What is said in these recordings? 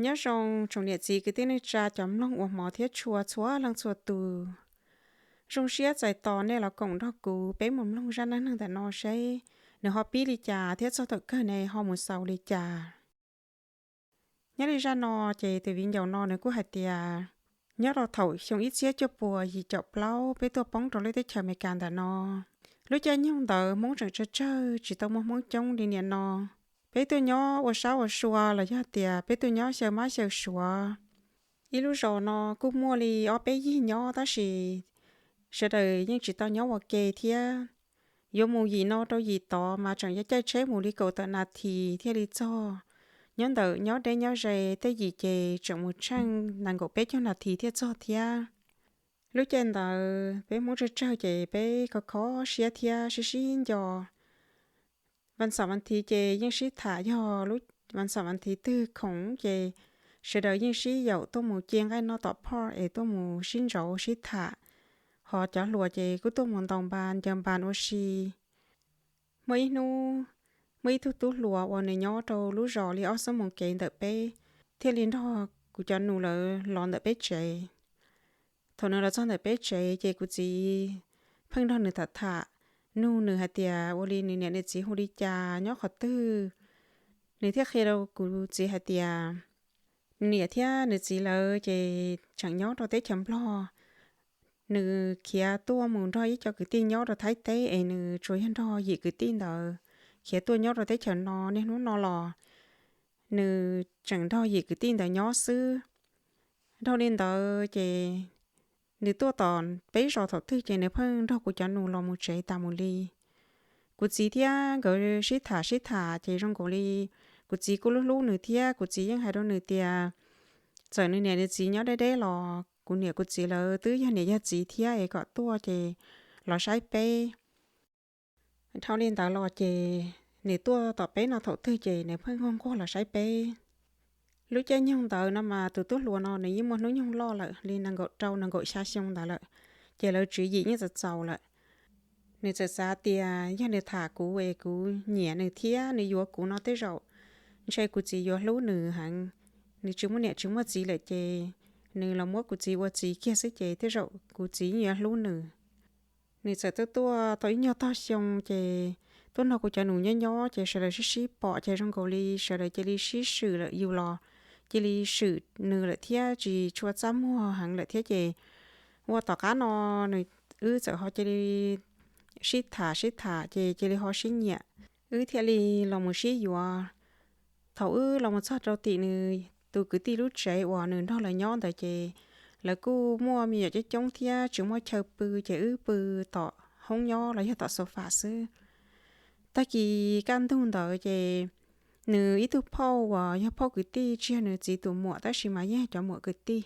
Nyob zoo tsoom niam txiv kwv tij neej tsa cov mloog uas hmov thiab tshua txhua leej txhua tus. Zoo siab txais tos nej los koom nrog kuv peb mus mloog zaj neej neeg ntawm no seb nws ho pib li cas thiab txog thaum kawg ne ho mus xaus li cas. Nyob li zaj no ces tus viv ncaus no nws kuj hais tias nyob rau thaum xyoo ib txhiab cuaj puas yim caum plaub peb tuaj poob rau lub teb chaws Amelikas ntawm no. Lub caij nyoog ntawd Hmoob tseem tsawg tsawg, tsis tau muaj Hmoob coob li niaj no. Peb tuaj nyob ua sab ua sua los yog tias peb tuaj nyob xyaw mab xyaw suav. Ib lub zos no kuj muaj li ob peb yig nyob tab sis sawv daws yeej tsis tau nyob ua ke thiab. Yuav mus yim no rau yim tod mas tseem yuav caij tsheb mus li kaum tawm nas this thiaj li txog. Nyob ntawm nyob deb nyob ze tej yim ces tseem mus tsheej nees nkaum peb caug nas this thiaj txog thiab. Lub caij ntawd peb Hmoob tsawg tsawg ces peb kho kho siab thiab sib sib nco. Vas xaum vas thiv ces yeej sib tham, yog lub vas xaum vas thiv twg khoom ces sawv daws yeej sib yaum tuaj mus ci nqaij noj tom phoj es tuaj mus sib ntsauv sib tham. Ho cov hluas ces kuj tuaj mus ntaus npas ncaws npas ua si. Muaj ib hnub, muaj ib tug tub hluas uas nws nyob rau lub zos li ob xuab moos kev ntawm peb thiaj li nrog kuv cov nus lawv los ntawm peb tsev. Thaum nws los txog ntawm peb tsev ces kuv txiv pheej nrog nws tham tham, nug nws hais tias ua li nws niam nws txiv hu li cas, nyob qhov twg. Nws thiaj qhia rau kuv txiv hais tias nws niam thiab nws txiv lawv ces tseem nyob rau teb chaws Nplog. Nws khiav tuaj mus nrog ib co kwv tij nyob rau Thaib teb es nws tsuas yog nrog yim kwv tij ntawd khiav tuaj nyob rau teb chaws no. Niaj hnub no los nws tseem nrog yim kwv tij ntawd nyob xwb. Dhau li ntawd ces nws tuaj tom peb zos thaum twg ces nws pheej nrog kuv cov nus los mus tsev tas mus li. Kuv txiv thiab nkawd sib tham sib tham ces zoo nkaus li kuv txiv kuj hlub hlub nws thiab kuv txiv yeej hais rau nws tias txawm nws niam nws txiv nyob deb deb los kuv niam kuv txiv lawv twb yog niam yog txiv thiab es kom tuaj ces los saib peb. Dhau li ntawd los ces nws tuaj tom peb no thaum twg ces nws pheej nquag nquag los saib peb. Lub caij nyoog ntawd no mas tus tub hluas no nws yeej muaj hnub nyoog loj lawm li nees nkaum rau nees nkaum xya xyoo ntawd lawm, ces lawv tswv yim yeej txaus txaus lawm. Nws txawm xav tias yog nws tham kuv es kuv nyiam nws thiab nws yuav kuv no tej zaum ntshe kuv txiv yuav hlub nws heev. Nws tsis muaj niam tsis muaj txiv lawm ces nws los muab kuv txiv ua txiv kiag xwb ces tej zaum kuv txiv yeej yuav hlub nws. Nws txawm tuaj tuaj tau ib nyuag tog xyoo ces tuaj nrog kuv cov nus nyob nyob ces sawv daws sib sib pom ces zoo nkaus li sawv daws cia li sib swm lawm, yus los cia li swm nws lawm thiab tsis tshua txaj muag heev lawm thiab ces ua tom qab no nws, wb txawm ho cia li sib tham sib tham ces cia li ho sib nyiam, wb thiaj li los mus sib yuav. Thaum wb los mus txog rau tim nws tus kwv tij lub tsev uas nws nrog lawv nyob ntawd ces lawv kuj muaj me nyuam coob coob thiab tsis muaj chaw pw ces wb pw tom hoob nyob los yog tom sofa xwb. Tag kis kaj ntug ntawd ces nws ib tug phauj uas yog phauj kwv tij tsis yog nws txiv tus muam tab sis mas yeej cov muam kwv tij,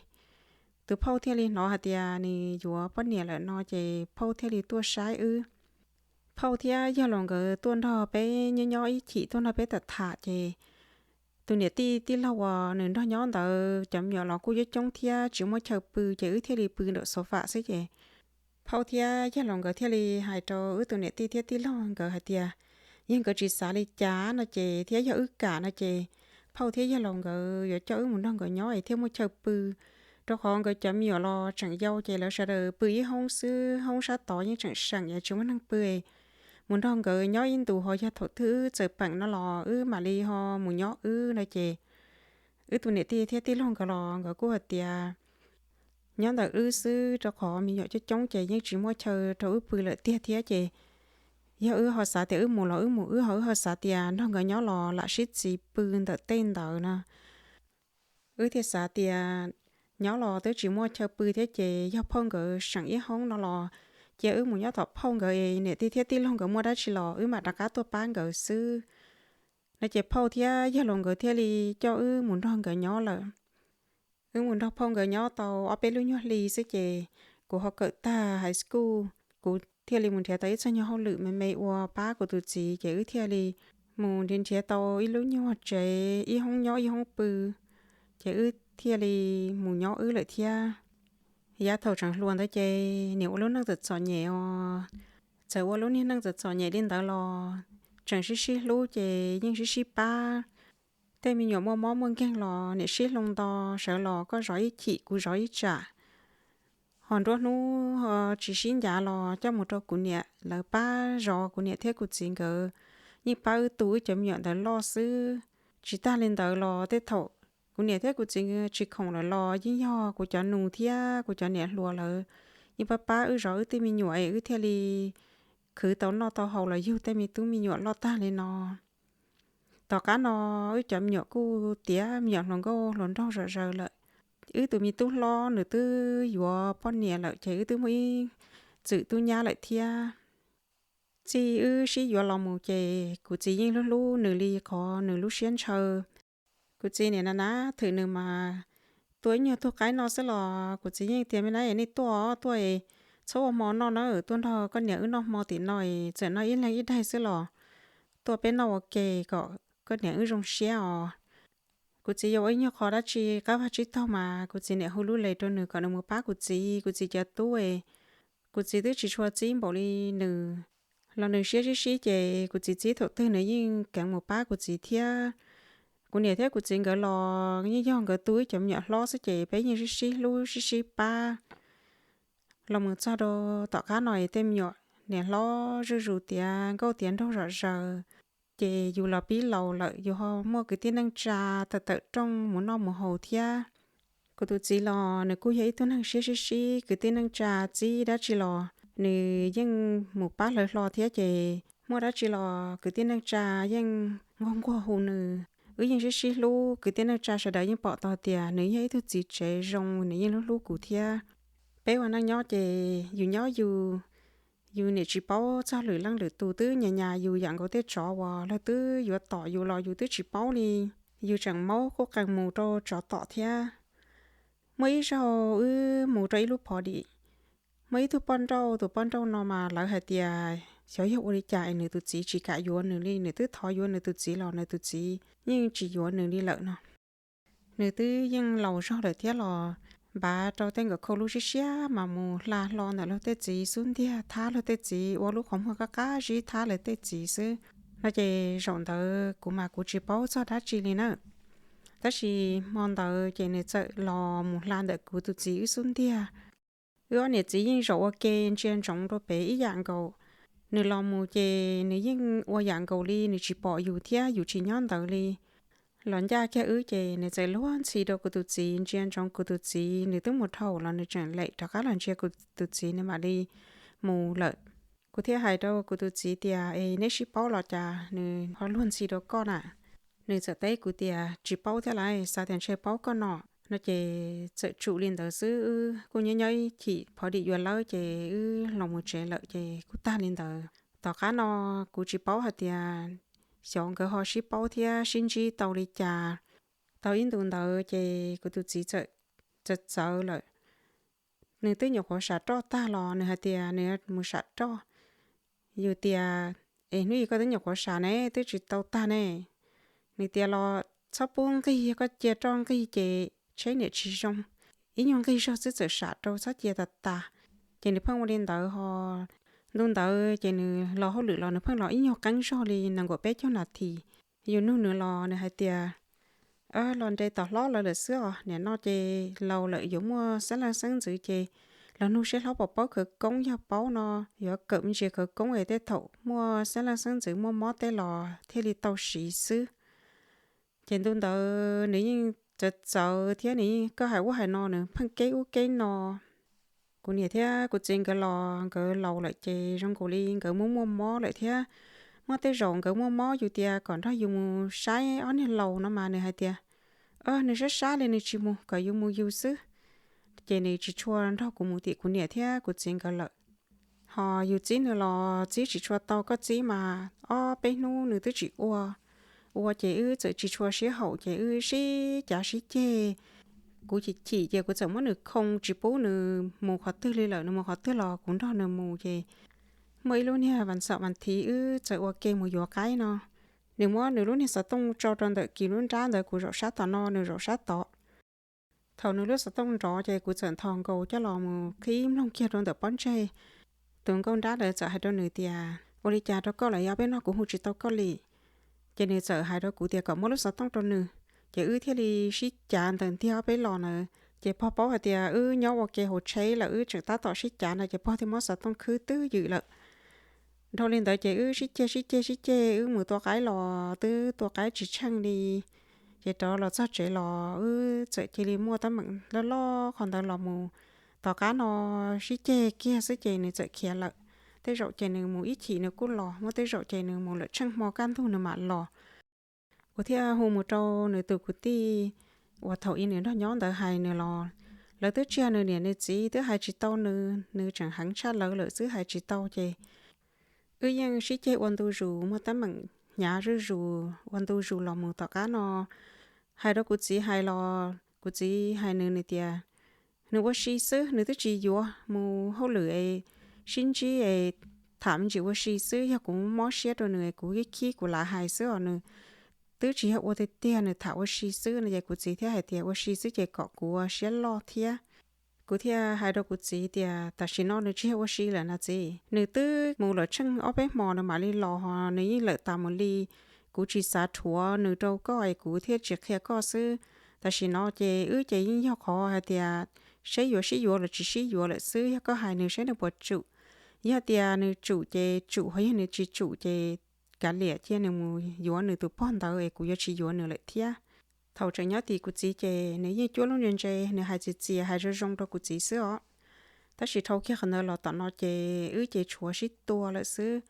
tus phauj thiaj li hnov hais tias nws yuav poj niam lawm no ces phauj thiaj li tuaj saib wb. Phauj thiab yawg laus nkawd tuaj nrog peb nyob nyob ib chim tuaj nrog peb tham tham ces tus niam tij tij laug uas nws nrog nyob ntawd cov me nyuam los kuj coob coob thiab tsis muaj chaw pw ces wb thiaj li pw nraum sofa xwb ces phauj thiab yawg laus nkawd thiaj li hais rau wb tus niam tij thiab tij laug nkawd hais tias yog nkawd tsis xav li cas no ces thiab yog wb kam no ces phauj thiab yawg laus nkawd yuav coj wb mus nrog nkawd nyob es thiaj muaj chaw pw, rau qhov nkawd cov me nyuam los tseem yau ces lawv sawv daws pw ib hoob xwb, hoob sab tod yeej tseem seem es tsis muaj neeg pw. Mus nrog nkawd nyob ib ntus ho yog thaum twg wb txawm peem no los wb mam li ho mus nyob wb no ces wb tus niam tij thiab tij laug nkawd los nkawd kuj hais tias nyob ntawm wb xwb rau qhov me nyuam coob coob ces yeej tsis muaj chaw rau wb pw lawm tiag thiab ces yog wb ho xav tias wb mus los wb mus wb ho, wb ho xav tias nrog nkawd nyob los lam sib txiv pw ntawm tej ntawd na. Wb thiaj xav tias nyob los twb tsis muaj chaw pw thiab ces yog phauj nkawd seem ib hoob no los cia wb mus nyob tom phauj nkawd es niam tij thiab tij laug nkawd muaj dab tsi los wb mam rov qab tuaj pab nkawd xwb no ces phauj thiab yawg laus nkawd thiaj li coj wb mus nrog nkawd nyob lawm. Wb mus nrog phauj nkawd nyob tau ob peb lub nyuag hli xwb ces kuv ho kawm tag high school, kuv thiaj li mus nrhiav tau ib txoj nyuag hauj lwm me me ua pab kuv tus txiv ces wb thiaj li mus nrhiav nrhiav tau ib lub nyuag tsev ib hoob nyob ib hoob pw ces wb thiaj li mus nyob wb lawm thiab. Yav thaum tseem hluas ntawd ces niam ua lub neej txom txom nyem os. Txawm ua lub niag neej txom txom nyem li ntawd los tseem sib sib hlub ces yeej sib sib pab. Tej me nyuam muaj mob muaj nkeeg los niam sib hloov nto, sawv los koj zov ib chim kuv zov ib tsam. Ho nruab hnub tsis sib ncav los coj mus rau kuv niam lawv pab zov, kuv niam thiab kuv txiv nkawd yeej pab wb tu wb cov me nyuam ntawd loj xwb. Tsis tag li ntawd los tej thaum kuv niam thiab kuv txiv tsis khoom lawm los yeej yog kuv cov nus thiab kuv cov niam hluas lawv yeej pab pab wb zov wb tej me nyuam es wb thiaj li khwv tau noj tau haus los yug tej me tub me nyuam loj tag li no. Tom qab no wb cov me nyuam kuj tiav me nyuam hluas nkauj hluas nraug zom zaws lawm. Wb tus me tub hlob nws twb yuav poj niam lawm ces wb twb muaj ib txwm tub nyab lawm thiab. Txij wb sib yuav los mus ces kuv txiv yeej hlub hlub nws li qhov nws lub siab ntshaw. Kuv txiv niam na na thwm nws mas tua ib nyuag tug qaib noj xwb los kuv txiv yeej tias, me na, nej tuaj tuaj, txhob ua hmo noj na, tuaj nrog koj niam wb noj hmo tim no, txawm noj ib leeg ib daig xwb los tuaj peb noj ua ke kom koj niam wb zoo siab os. Kuv txiv yuav ua ib nyuag qho dab tsi qab vag tsib taug mas kuv txiv niam hu lub les rau nws kom nws mus pab kuv txiv, kuv txiv cov tub. Kuv txiv twb tsis tshua txib npaum li nws, los nws siab sib sib ces kuv txiv txib thaum twg nws yeej keev mus pab kuv txiv thiab. Kuv niam thiab kuv txiv nkawd los yeej yog nkawd tu wb cov me nyuam hlob xwb ces peb yeej sib sib hlub sib sib pab. Los mus txog rau tom qab no tej me nyuam niam hlob zuj zus tiav nkauj tiav nraug zom zaws, ces yus los pib laus lawm yus ho muaj kwv tij neej tsa tawm tawm rooj mus noj mus haus thiab. Kuv tus txiv los nws kuj yog ib tug neeg siab sib sib, kwv tij neej tsa txib dab tsi los nws yeej mus pab hlawv hlo thiab ces muaj dab tsi los kwv tij neej tsa yeej nquag nquag hu nws. Wb yeej sib sib hlub, kwv tij neej tsa sawv daws yeej pom tau tias nws yog ib tug txiv tsev zoo, nws yeej hlub hlub kuv thiab. Peb ua neej nyob ces yus nyob yus, yus niam tsis paub txog lwm leej lwm tus, twb nyas nyas yus yam nkaus tej tsov uas leej twg yuav tom yus los yus twb tsis paub li. Yus tseem maub qub qees mus rau tsov tom thiab. Muaj ib zaug wb mus rau ib lub phov dim, muaj ib tug poj nrauj, tus poj nrauj no mas lawv hais tias xyov yog ua li cas es nws tus txiv tsis kam yuav nws li, nws twb thov yuav nws tus txiv los nws tus txiv yeej tsis yuav nws li lawm no. Nws twb yeej laus zog lawm thiab los npav rau tej nkawm khau lub siab siab mas mus hla hlo ntawm luag tej txiv xub ntiag, thab luag tej txiv, ua lub qhov muag qab qab zib thab lawv tej txiv xwb no ces zaum ntawd kuv mas kuv tsis paub txog dab tsi li na. Tab sis hmo ntawd ces nws txawm los mus hla ntawm kuv tus txiv wb xub ntiag. Wb ob niam txiv yeej zaum ua ke ntsia ntsoov rau pem ib yam nkaus. Nws los mus ces nws yeej ua yam nkaus li nws tsis pom yus thiab yus tsis nyob ntawd li. Los ncaj kiag wb ces nws txawm luag ntxhi rau kuv tus txiv, ntsia ntsoov kuv tus txiv, nws twb mus dhau los nws tseem lem rov qab los ntsia kuv tus txiv nws mam li mus lawm. Kuv thiaj hais rau kuv tus txiv tias, es neb sib paub los cas nws ho luag ntxhi rau koj na? Nws txawm teb kuv tias tsis paub thiab lauj, xav tias ntshe paub koj no. No ces txawm tsum li ntawd xwb, wb kuj nyob nyob ib chim phov dim yuav lawb ces wb los mus tsev lawm ces kuj tag li ntawd. Tom qab no kuv tsis paub hais tias xyov nkawd ho sib paub thiab sib ntsib tau li cas. Tau ib ntus ntawd ces kuv tus txiv txawm txawv txawv lawm. Nws twb nyuam qhuav sam roj tag los nws hais tias nws mus sam roj. Yus tias, es hnub i koj twb nyuam qhuav sam ne, twb tsis tau tag ne. Nws tias los txhob pub nqig, yog koj cia roj nqig ces tsheb niam tsis zoo. Ib nyuag nqig zog xwb txawm sam rau, txhob cia tas tas. Ces nws pheej ua li ntawd ho. Ntu ntawd ces nws los hauj lwm los nws pheej los ib nyuag qeeb zog li nees nkaum peb caug nas this. Yus nug nws los nws hais tias, los nres tom hlob lawv lawm xwb os, nim no ces laus lawm yuav muaj xeeb leej xeeb ntxwv ces los nug seb hlob puas paub khawv koob, yog paub no yuav kawm me ntsis khawv koob es tej thaum muaj xeeb leej xeeb ntxwv muaj mob tej los thiaj li tau siv xwb. Ces ntu ntawd nws yeej txawv txawv thiab nws yeej koj hais ub hais no, nws pheej keb ub keb no. Kuv niam thiab kuv txiv nkawd los nkawd laus lawm ces zoo nkaus li nkawd muaj muaj mob lawm thiab. Muaj tej zaum nkawd muaj mob yus tias kom nrog yus mus saib ob niag laus no mas nws hais tias, nws sab sab li nws tsis mus, kom yus mus yus xwb. Ces nws tsis tshua nrog kuv mus tim kuv niam thiab kuv txiv nkawd lawm. Ho yus txib nws los txib tsis tshua tau, koj txib mas ob peb hnub nws twb tsis ua. Ua ces wb txawm tsis tshua sib haum ces wb sib cav sib ceg. Kuv chim chim ces kuv txawm muab nws khoo tsis pub nws mus qhov twg li lawm, nws mus qhov twg los kuv nrog nws mus ces muaj ib lub niag vas xaum vas thiv wb txawm ua ke mus yuav qaib no. Nws muab nws lub niag xov tooj tso rau ntawm kis lub nrab ntawd, kuv zaum sab tom no nws zaum sab tod. Thaum nws lub xov tooj nrov ces kuv txawm nthos nkaus coj los mus qhib mloog kiag rau ntawm pob ntseg. Tus nkauj nrab ntawd txawm hais rau nws tias, ua li cas rau koj lawm, yog peb no kuv hu tsis tau koj li. Ces nws txawm hais rau kuv tias kom muab lub xov tooj rau nws, ces wb thiaj li sib cav ntawm ntiag ob peb los na. Ces pog paub hais tias wb nyob ua ke hauv tsheb lawm, wb tseem tab tom sib cav no ces pog thiaj muab xov tooj khwb twb ywm lawm. Dhau li ntawd ces wb sib ceg sib ceg sib ceg, wb mus tua qaib los twb tua qaib tsis tsheej li. Ces rov los txog tsev los wb txawm cia li muaj teeb meem loj loj qhov ntawd los mus. Tom qab no sib ceg kiag xwb ces nws txawm khiav lawm. Tej zaum ces nws mus ib chim nws kuj los, muaj tej zaum ces nws mus lawm tsheej hmo kaj ntug nws mam los. Kuv thiaj hu mus rau nws tus kwv tij uas thaum ub nws nrog nyob ntawd hais nws los, lawv twb tsis yog nws niam nws txiv, twb hais tsis tau nws, nws tseem heev tshaj lawv lawm xwb hais tsis tau ces wb yeej sib ceg ua ntu zus, muaj teeb meem hnyav zuj zus ua ntu zus los mus tom qab no. Hais rau kuv txiv hais los kuv txiv hais nws, nws tias nws ua si xwb, nws twb tsis yuav mus hauj lwm es sib ntsib es tham me ntsis ua si xwb, yog kuv mob siab rau nws kuv khib khib kuv lam hais xwb os, nws twb tsis yog ua tiag tiag, nws tham ua si xwb no ces kuv txiv thiaj hais tias ua si xwb ces kom kuv ua siab loj thiab. Kuv thiaj hais rau kuv txiv tias tam sim no nws tsis yog ua si lawm na txiv, nws twb mus lawm tsheej ob peb hmo nws mam li los, nws yeej lawm tas mus li. Kuv tsis xav rhuav nws rau koj es kuv thiaj tsis qhia koj xwb. Tam sim no ces wb ces yeej yog qhov hais tias seb yuav sib yuav los tsis sib yuav lawm xwb, yog koj hais nws seb nws puas tsum. Yog tias nws tsum ces tsum, ho yog nws tsis tsum ces kav liam cia nws mus yuav nws tus pog ntawd es kuv yuav tsis yuav nws lawm thiab. Thaum tseem nyob tim kuv txiv ces nws yeej cuab lub ntse ntse, nws hais txias txias hais zoo zoo rau kuv txiv xwb os. Tab sis dhau kiag qhov ntawd los tom no ces wb ces tshuav sib tua lawm xwb.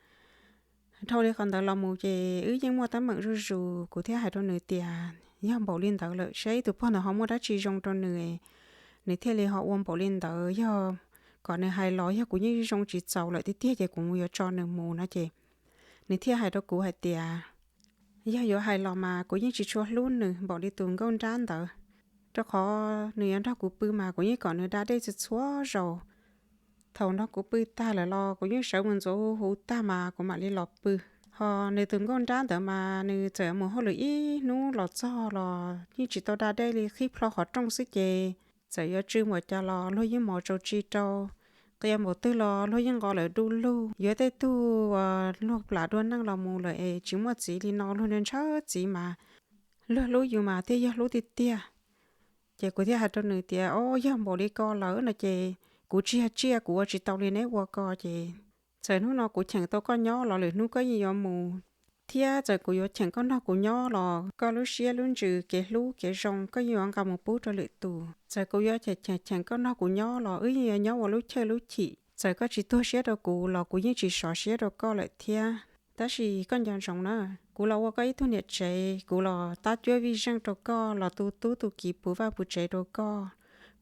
Dhau li qhov ntawd los mus ces wb yeej muaj teeb meem zuj zus, kuv thiaj hais rau nws tias yog npaum li ntawd lawm seb tus pog ntawd ho muaj dab tsi zoo rau nws, nws thiaj li ho ua npaum li ntawd. Yog kom nws hais los yog kuv yeej zoo tsis txaus lawm tiag tiag ces kuv yuav tso nws mus no ces nws thiaj hais rau kuv hais tias yog yuav hais los mas kuv yeej tsis tshua hlub nws npaum li tus nkauj nrab ntawd, rau qhov nws yuav nrog kuv pw mas kuv yeej kom nws da dej txhua txhua zaus. Thaum nrog kuv pw tag lawm los kuv yeej sawv mus ntxuav huv tag mas kuv mam li los pw. Ho nws tus nkauj nrab ntawd mas nws txawm mus hauj lwm ib hnub los txog los yeej tsis tau da dej li, qhib plho qhov rooj xwb ces txawm yuav tsw npaum cas los luag yeej mos tsaus tsi rau. Qia npaum twg los luag yeej nqos lawm du lug. Yuav tej tug uas luag plam dua neej los mus lawm es tsis muaj txiv li no luag ntshaw txiv mas luag hlub yus mas thiaj yog hlub tiag tiag. Ces kuv thiaj hais rau nws tias o, yog npaum li ko lawm no ces kuv tsis yog tsiaj, kuv ua tsis tau li neb ua ko ces txawm hnub no kuv cheem tau koj nyob los lwm hnub koj yeej yuav mus, thiab txawm kuv yuav cheem koj nrog kuv nyob los koj lub siab lub ntsws kev hlub kev zoo koj yeej yuav nqa mus pub rau lwm tus. Txawm kuv yuav cheem koj nrog kuv nyob los wb yeej yuav nyob ua lub chawj lub chim. Txawm koj tsis tuag siab rau kuv los kuv yeej tsis sov siab rau koj lawm thiab. Tab sis koj nco ntsoov na, kuv los ua koj ib tug niam tsev, kuv los tab cuab vij zeej rau koj, los tu tub tu kiv puv vaj puv tsev rau koj.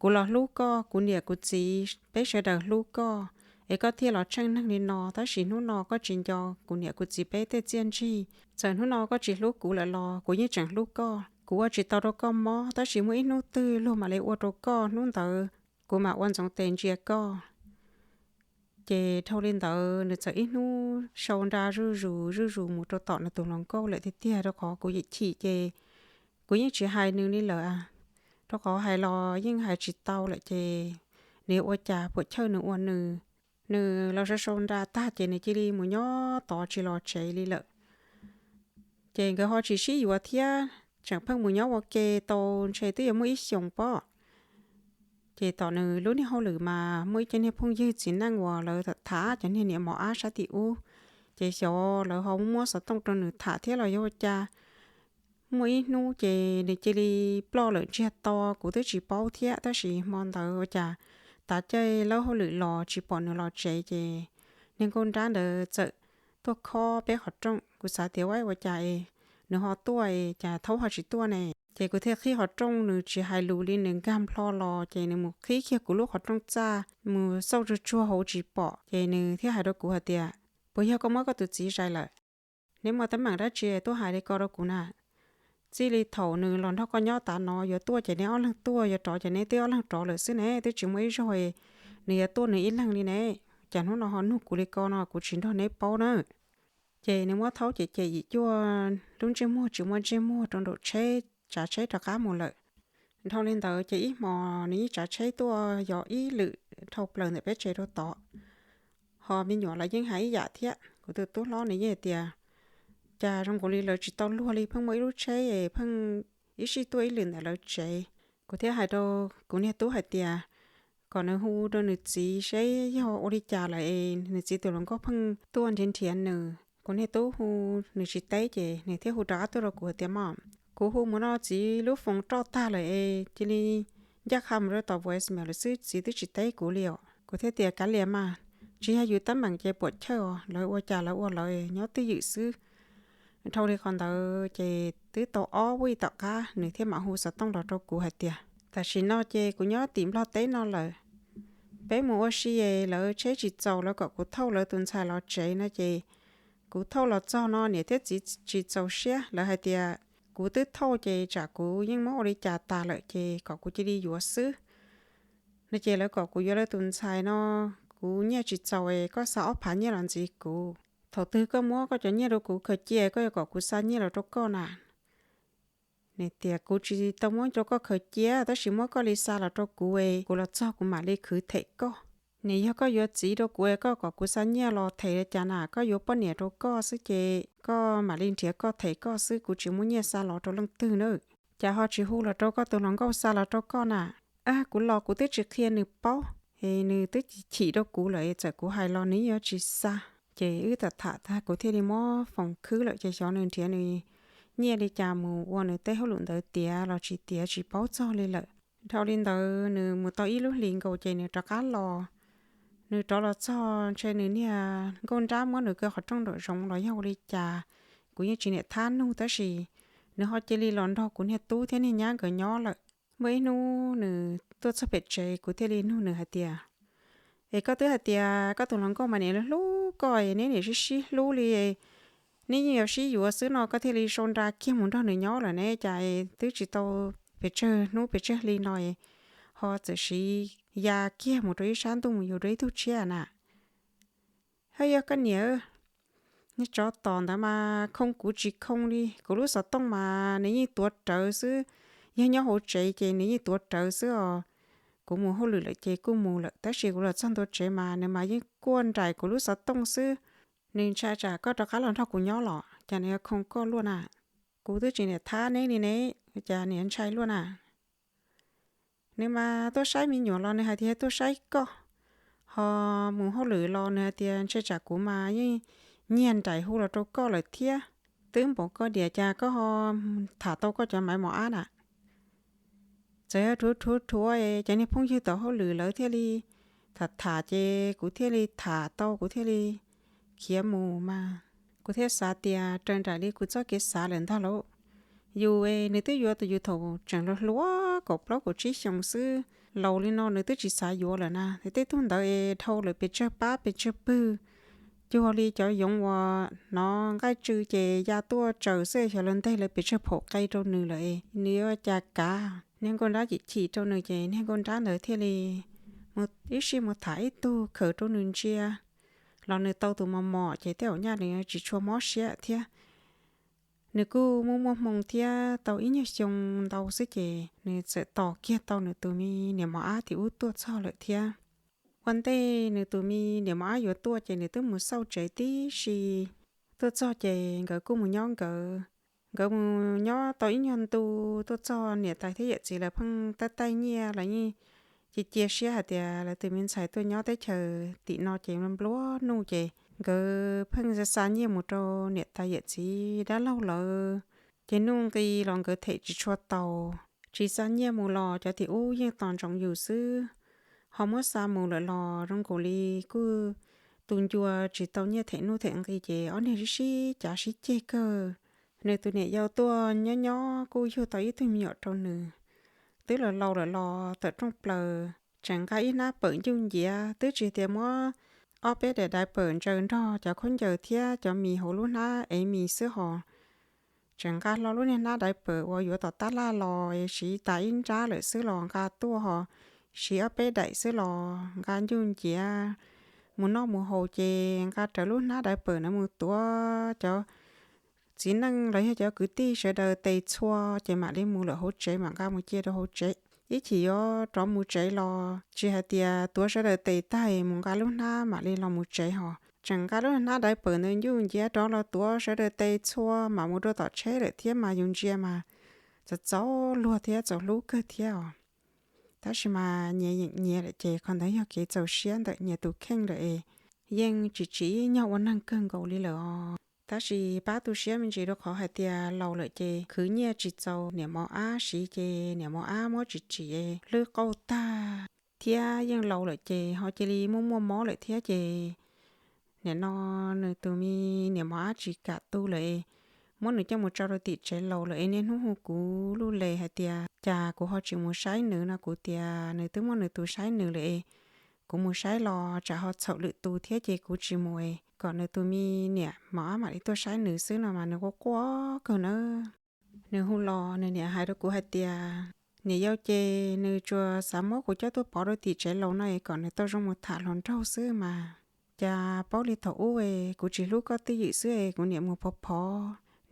Kuv los hlub koj, kuv niam kuv txiv peb sawv daws hlub koj, es koj thiaj los tsheej neeg li no. Tab sis hnub no koj tsis nco kuv niam kuv txiv peb tej txiaj ntsig. Txawm hnub no koj tsis hlub kuv lawm los kuv yeej tseem hlub koj. Kuv ua tsis tau rau koj mob, tab sis muaj ib hnub twg luag mam li ua rau koj, hnub ntawd kuv mam ua ntxoov tes ntsia koj. Ces dhau li ntawd nws txawm ib hnub sau nra zuj zus zuj zus mus rau tom nws tus hluas nkauj lawm tiag tiag, rau qhov kuv yim chim ces kuv yeej tsis hais nws li lawm. Rau qhov hais los yeej hais tsis tau lawm ces nws ua cas puam chawj nws ua nws. Nws los sau sau nra tag ces nws cia li mus nyob tod tsis los tsev li lawm. Ces nkawd ho tsis sib yuav thiab, tseem pheej mus nyob ua ke tau ntshe twb yuav muaj ib xyoos pob. Ces tom nws lub niag hauj lwm mas muaj ib co niag phooj ywg txiv neej uas lawv tham cov niag niam mos ab sab tim ub, ces xyov lawv ho muab xov tooj rau nws tham thiab los yog ua cas. Muaj ib hnub ces nws cia li ploj lawm ntsiag to, kuv twb tsis paub thiab, tab sis hmo ntawd ua cas tav caij lawb hauj lwm los tsis pom nws los tsev ces niag nkauj nrab ntawd txawm tuaj khob peb qhov rooj. Kuv xav tias ua cas es nws ho tuaj es cas thaub ho tsis tuaj ne. Ces kuv thiaj qhib qhov rooj, nws tsis hais lus li, nws nkag nplho los ces nws mus qhib kiag kuv lub qhov rooj txaj mus xauj tsuag tsuag hauv tsis pom. Ces nws thiaj hais rau kuv hais tias, puas yog koj muab koj tus txiv zais lawm? Neb muaj teeb meem dab tsi tuaj hais li ko rau kuv na? Txij li thaum nws los nrog koj nyob tas no, yuav tuaj ces neb ob leeg tuaj, yuav rov ces neb twb ob leeg rov lawm xwb ne, twb tsis muaj ib zaug nws yuav tuaj nws ib leeg li ne. Cas hnub no ho nug kuv li ko no, kuv tsis nrog neb paub na. Ces nws muab thaub cem cem yim cuaj lub ntsej muag tsis muaj ntsej muag rau nraum tsheb, tsav tsheb rov qab mus lawm. Dhau li ntawd ces ib hmos nws yeej tsav tsheb tuaj yos ib lwm dhau plaws ntawm peb tsev rau tod. Ho me nyuam los yeej hais ib yam thiab, kuv tus tub hlob nws yeej hais tias cas zoo nkaus li lawv tsis tau luag li, pheej muaj ib lub tsheb es pheej ib sij tuaj ib lwm ntawm lawv tsev. Kuv thiaj hais rau kuv niag tub hais tias kom nws hu rau nws txiv seb yog ua li cas lawm es nws txiv tus hluas nkauj pheej tuaj nrhiav nrhiav nws. Kuv niag tub hu nws tsis teb ces nws thiaj hu rov qab tuaj rau kuv hais tias, Mom, kuv hu mus no txiv lub foos roj tag lawm es cia li ncaj qha mus rau tom voicemail lawm xwb, txiv twb tsis teb kuv li os. Kuv thiaj tias, Kav liam mas, tsis yog yus teeb meem ces puam chawj os, lawv ua cas lawv ua lawv, nyob twj ywm xwb. Dhau li qhov ntawd ces twb tau ob vij tom qab nws thiaj mam hu xov tooj los rau kuv hais tias, Tam sim no ces kuv nyob tim Nplog teb no lawm, peb mus ua si es lawv tsheb tsis txaus, lawv kom kuv thauj lawv tus ntxhais los tsev no ces kuv thauj los txog no niam thiab txiv tsis txaus siab, lawv hais tias kuv twb thauj ces tsam kuv yeej muab ua li cas tas lawm ces kom kuv cia li yuav xwb no ces lawv kom kuv yuav lawv tus ntxhais no, kuv nyiaj tsis txaus es koj xa ob phav nyiaj los ntxiv kuv. Thaum twg koj muab koj cov nyiaj rau kuv khaws cia, koj yuav kom kuv xa nyiaj los rau koj na? Nws tias, Kuv tsis tau muab rau koj khaws cia, tab sis muab koj li xa los rau kuv es kuv los txog kuv mam li khwv them koj. Nws yog koj yuav txiv rau kuv es koj kom kuv xa nyiaj los them li cas na? Koj yuav poj niam rau koj xwb ces koj mam li nrhiav koj them koj xwb, kuv tsis muaj nyiaj xa los rau leej twg na. Cas ho tsis hu los rau koj tus hluas nkauj xa los rau koj na? Kuv los kuv twb tsis qhia nws paub es nws twb chim rau kuv lawm, txawm kuv hais los nws yuav tsis xa. Ces wb tham tham tag kuv thiaj li muab foos khwb lawm ces xyov nws nrhiav nws nyiaj li cas mus ua nws tej hauj lwm ntawd tiav los tsis tiav tsis paub txog li lawm. Dhau li ntawd nws mus tau ib lub hlis nkaus ces nws rov qab los. Nws rov los txog ntshe nws niag nkauj nrab muab nws kaw qhov rooj nraum zoov los yog ua li cas, kuv yeej tsis niam thab nug tab sis nws ho cia li los nrog kuv niag tub thiab niag nyab nkawd nyob lawm. Muaj ib hnub nws tuaj txog pem tsev kuv thiaj li nug nws hais tias, Es koj twb hais tias koj tus hluas nkauj mas niam hlub koj, neb niam sib sib hlub li, neb yeej yuav sib yuav xwb no koj thiaj li sau nra kiag mus nrog nws nyob lawm ne, cas twb tsis tau pes tsawg hnub pes tsawg hli no ho txawm siv ya kiag mus rau ib sab ntuj mus yug rau ib tug tshiab na? Hab yog koj niam, niag tsov tom ntawd mas khoo kuv tsis khoo li, kuv lub xov tooj mas nws yeej tuav rawv xwb. Yog nyob hauv tsev ces nws yeej tuav rawv xwb os. Kuv mus hauj lwm lawm ces kuj mus lawm, tab sis kuv los txog ntua tsev mas nws mas yeej kuaj nraim kuv lub xov tooj xwb. Nws ntshai tsam koj rov qab los nrog kuv nyob los cas nws yuav khoo koj luaj na. Kuv twb tsis niam thab neb li ne, cas nws yuav ntshai luaj na. Nws mas tuaj saib me nyuam los nws hais tias tuaj saib koj, ho mus hauj lwm los nws hais tias ntshai tsam kuv mas yeej nyiag nraim hu los rau koj lawm thiab. Twb npaum koj diam cas koj ho tham tau koj cov maiv mos ab na? Txawm yog rhuav rhuav rhuav es cov niag phooj ywg tom hauj lwm lawv thiaj li tham tham ces kuv thiaj li tham tau, kuv thiaj li khiav mus mas. Kuv thiaj xav tias raws nraim li kuv txoj kev xav lawm ntag lauj. Yus es nws twb yuav tus yus thaum tseem hluas hluas kaum plaub kaum tsib xyoos xwb, laus li no nws twb tsis xav yuav lawm na. Tej tug ntawd es dhau lawm pes tsawg pab pes tsawg pwg, cuag li cov yoov uas hnov nqaij tsw ces ya tuaj tsaws xwb, xyov lawv nteg lawv pes tsawg phaum qe rau nws lawm es nws yuav cas kav. Niag nkauj nrab chim chim rau nws ces niag nkauj nrab ntawd thiaj li mus ib sij mus tham ib tug khaws rau nws ntsia los nws tau tus mos mos ces tej zaum nyaj nws tsis tshua mob siab thiab. Nws kuj muaj muaj hmoo thiab tau ib nyuag xyoo ntau xwb ces nws txawm tos kiag tau nws tus me niam mos ab tim ub tuaj txog lawm thiab. Ua ntej nws tus me niam mos ab yuav tuaj ces nws twb mus xauj tsev tib si. Tuaj txog ces nkawd kuj mus nyob nkawd. Nkawd mus nyob tau ib nyuag ntu, tuaj txog niam tais thiab yawm txiv lawv pheej taij taij nyiaj, lawv yeej cia cia siab hais tias lawv tus me ntxhais tuaj nyob teb chaws tim no ces nplua nuj ces nkawd pheej xa xa nyiaj mus rau niam tais yawm txiv dab laug lawv. Ces nuj nqi los nkawd them tsis tshua tau. Tsis xa nyiaj mus los cov tim ub yeej tos ntsoov yus xwb. Ho muab xa mus lawm los zoo nkaus li kuj tus ncua tsis tau nyiaj them nuj them nqi ces ob niag sib sib cav sib ceg kawg. Nws tus niam yau tuaj nyob nyob kuj yug tau ib tug me nyuam rau nws. Twb los laus lawm los tawm rooj plaws, tseem nqa ib hnab pawm ncuj nciav, twb tsis tias muab ob peb daim daiv pawm ntsaws nrog cov khaub ncaws thiab cov mis hauv lub hnab ev mis xwb hos. Tseem nqa hlo lub niag hnab daiv pawm uas yuav tom tab laj los siv tas ib nrab lawm xwb los nqa tuaj hos, siv ob peb daim xwb los nqa ncuj nciav. Mus noj mus haus ces nqa rawv lub hnab daiv pawm na mus tuav cov txiv neej los yog cov kwv tij sawv daws tes txhua ces mam li mus lawm hauv tsev, mam nqa mus cia rau hauv tsev. Ib chim yuav rov mus tsev los tsis hais tias tuav sawv daws tes tag mus nqa lub hnab mam li los mus tsev hos. tseem nqa lub hnab daiv pawm ntawd ncuj nciav rov los tuav sawv daws tes txhua mam mus rau tom tsheb lawm thiab mas yus ntsia mas txaus txaus luag thiab txaus hlub kawg thiab os. Tab sis mas nyias yeem nyias lawm ces qhov ntawd yog kev txaus siab ntawm nyias tus kheej lawm es yeej tsis tsim nyog ua neeg kawg nkaus li lawm os. Tab sis pab tu siab me ntsis rau qhov hais tias laus lawm ces khwv nyiaj tsis txaus niam mos ab siv ces niam mos ab muab tsis tsim hlwb qauj tag, thiab yeej laus lawm ces ho cia li muaj muaj mob lawm thiab ces nim no nws tus me niam mos ab tsis kam tu lawm, muab nws coj mus tso rau tim tsev laus lawm es niaj hnub hu kuv lub les hais tias cas kuv ho tsis mus saib nws no, kuv tias nws twb muaj nws tus saib nws lawm es kuv mus saib los tsam ho txhaum lwm tus thiab ces kuv tsis mus es kom nws tus me niam mos ab mam li tuaj saib nws xwb no mas nws quaj quaj kawg nawb. Nws hu los nws niam hais rau kuv hais tias niam yau ces nws tsuas xav muab kuv coj tuaj pov rau tim tsev laus no es kom nws tau zoo mus tham hluas nraug xwb mas cas paub li thaum ub es kuv tsis hlub koj twj ywm xwb es kuv niam mus pov phov.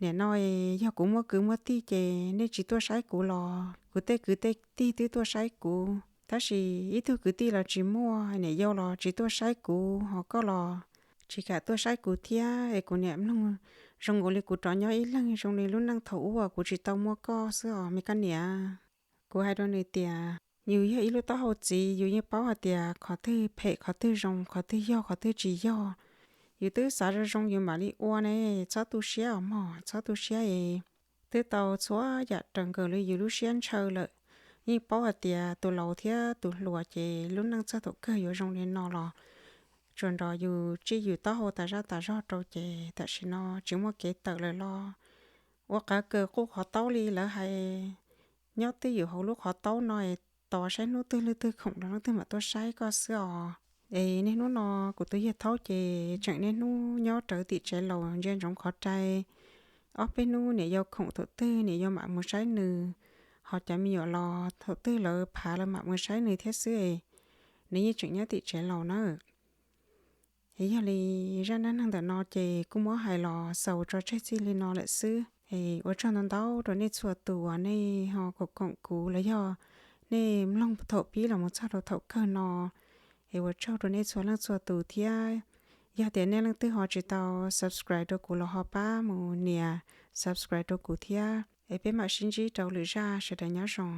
Nim no es yog kuv muaj kwv muaj tij ces nej tsis tuaj saib kuv los kuv tej kwv tej tij twb tuaj saib kuv, tab sis ib tug kwv tij los tsis muaj, niam yau los tsis tuaj saib kuv, ho koj los tsis kam tuaj saib kuv thiab es kuv niam mloog zoo nkaus li kuv rov nyob ib leeg zoo li lub neej thaum ub uas kuv tsis tau muaj koj xwb os me koj niam. Kuv hais rau nws tias yus yog ib lub taub hau txiv, yus yeej paub hais tias qhov twg phem qhov twg zoo, qhov twg yog qhov twg tsis yog. Yus twb xav zoo zoo yus mam li ua ne, txhob tu siab os mog, txhob tu siab es twb tau txhua yam raws nkaus li yus lub siab ntshaw lawm. Yeej paub hais tias tus laus thiab tus hluas ces lub neej txog thaum kawg yuav zoo li no los tsuas nrog yus tsij yus taub hau tas zaj tas zog rau ces tam sim no tsis muaj kev tawm lawm los ua qav kaws quj qhov taub li lawv hais, nyob twj ywm hauv lub qhov taub no es tos saib hnub twg leej twg khoom los leej twg mam tuaj saib koj xwb os. Es niaj hnub no kuv tus yawg thaub ces tseem niaj hnub nyob rawv tim tsev laus ntsia ntsoov qhov rai. Ob peb hnub niam yau khoom thaum twg niam yau mam mus saib nws, ho cov me nyuam los thaum twg lawv phav lawv mam mus saib nws thiab xwb es nws yeej tseem nyob tim tsev laus na. Es yog li zaj dab neeg ntawm no ces kuj muab hais los xaus tso tseg txij li no lawm xwb. Es ua tsaug ntau ntau rau nej txhua tus uas nej ho koom koom kuv los yog nej mloog thaum pib los mus txog rau thaum kawg no. Es ua tsaug rau nej txhua leej txhua tus thiab. Yog tias nej leej twg ho tsis tau subscribe rau kuv los ho pab mus nias subscribe rau kuv thiab. Es peb mam sib ntsib rau lwm zaj, sawv daws nyob zoo.